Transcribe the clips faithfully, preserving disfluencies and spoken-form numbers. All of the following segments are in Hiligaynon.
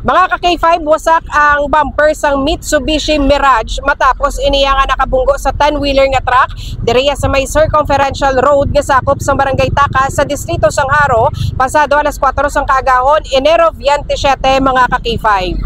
Mga ka-K five, wasak ang bumper sang Mitsubishi Mirage matapos iniya nga nakabunggo sa ten-wheeler nga truck diriya sa may Circumferential Road nga sakop sa Barangay Takas sa Distrito sang Jaro, pasado alas kuwatro sang kaagahon, Enero twenty-seven, mga ka-K five.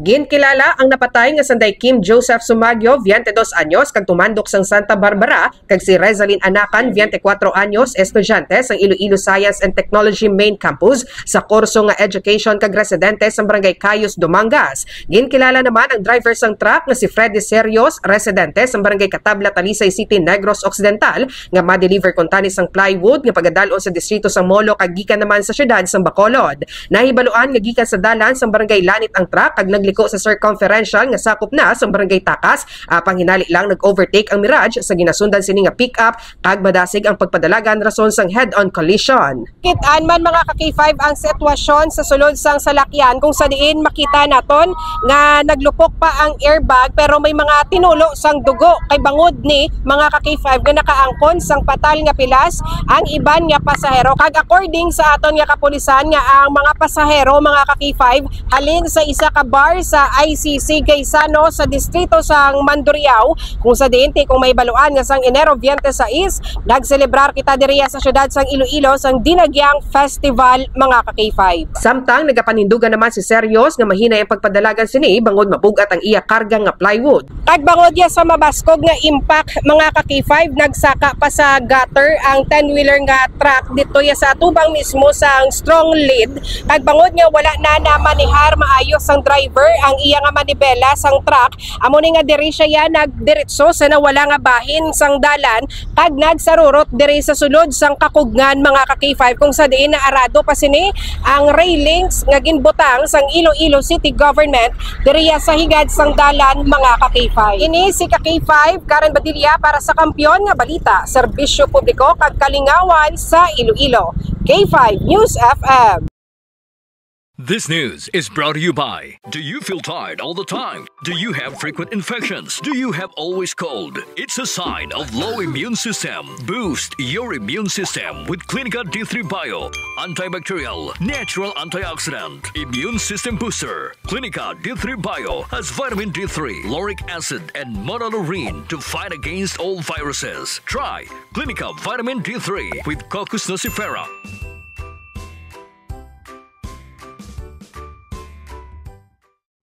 Ginkilala ang napatay nga sanday Kim Joseph Sumagyo, twenty-dos anyos, kag tumandok sang Santa Barbara, kag si Rezalyn Anacan, twenty-kuwatro anyos, estudyante sang Iloilo Science and Technology Main Campus, sa kurso nga Education kag residente sa Barangay Cayos, Dumangas. Ginkilala naman ang driver sang truck nga si Freddy Serios, residente sa Barangay Katabla, Talisay City, Negros Occidental, nga ma-deliver kuntani sang plywood nga pagadal-on sa distrito sang Molo kag gikan naman sa siyudad sang Bacolod. Nahibaluan nga gikan sa dalan sang Barangay Lanit ang truck kag nagliko sa circumferential nga sakop na sang Barangay Takas, apang hinali lang nag-overtake ang Mirage sa ginasundan sini nga pick-up kag madasig ang pagpadalagan rason sang head-on collision. Kit-an man, mga ka-K five, ang sitwasyon sa sulod sang salakyan, kung sa diin makita naton nga naglupok pa ang airbag, pero may mga tinulo sang dugo kay bangod ni, mga ka-K five, nga nakaangkon sang patal nga pilas ang iban nga pasahero. Kag according sa aton nga kapulisan, nga ang mga pasahero, mga ka-K five, halin sa isa ka bar sa I C C Gaisano sa distrito sang Mandurriao, kung sa diin, ti kung mahibaluan nga sang Enero twenty-six, nagselebrar kita diriya sa siyudad sang Iloilo sang Dinagyang Festival, mga ka-K five. Samtang nagapanindugan naman si Serios nga mahinay ang pagpadalagan sini bangod mabug-at ang iya karga nga plywood. Kag bangod ya sa mabaskog nga impact, mga ka-K five, nagsaka pa sa gutter ang ten-wheeler nga truck dito ya sa tubang mismo sang strong lead. Kag bangod nga wala na namanihar maayo sang driver ang iya nga manibela sang truck, amo ni nga diri siya ya nagdiretso sa nawala nga bahin sang dalan kag nagsarurot diri sa sulod sang Kakugngan, mga ka-K five, kung sa diin naarado pa sini ang railings nga ginbutang sang Iloilo City Government diriya sa higad sang dalan, mga ka-K five. Ini si ka-K five, Karen Badilla para sa Kampiyon nga Balita, Serbisyo Publiko kag Kalingawan sa Iloilo, K five News F M. This news is brought to you by: Do you feel tired all the time? Do you have frequent infections? Do you have always cold? It's a sign of low immune system. Boost your immune system with Clinica D three Bio, antibacterial, natural antioxidant, immune system booster. Clinica D three Bio has vitamin D three, lauric acid, and monolaurin to fight against all viruses. Try Clinica Vitamin D three with Cocos nucifera.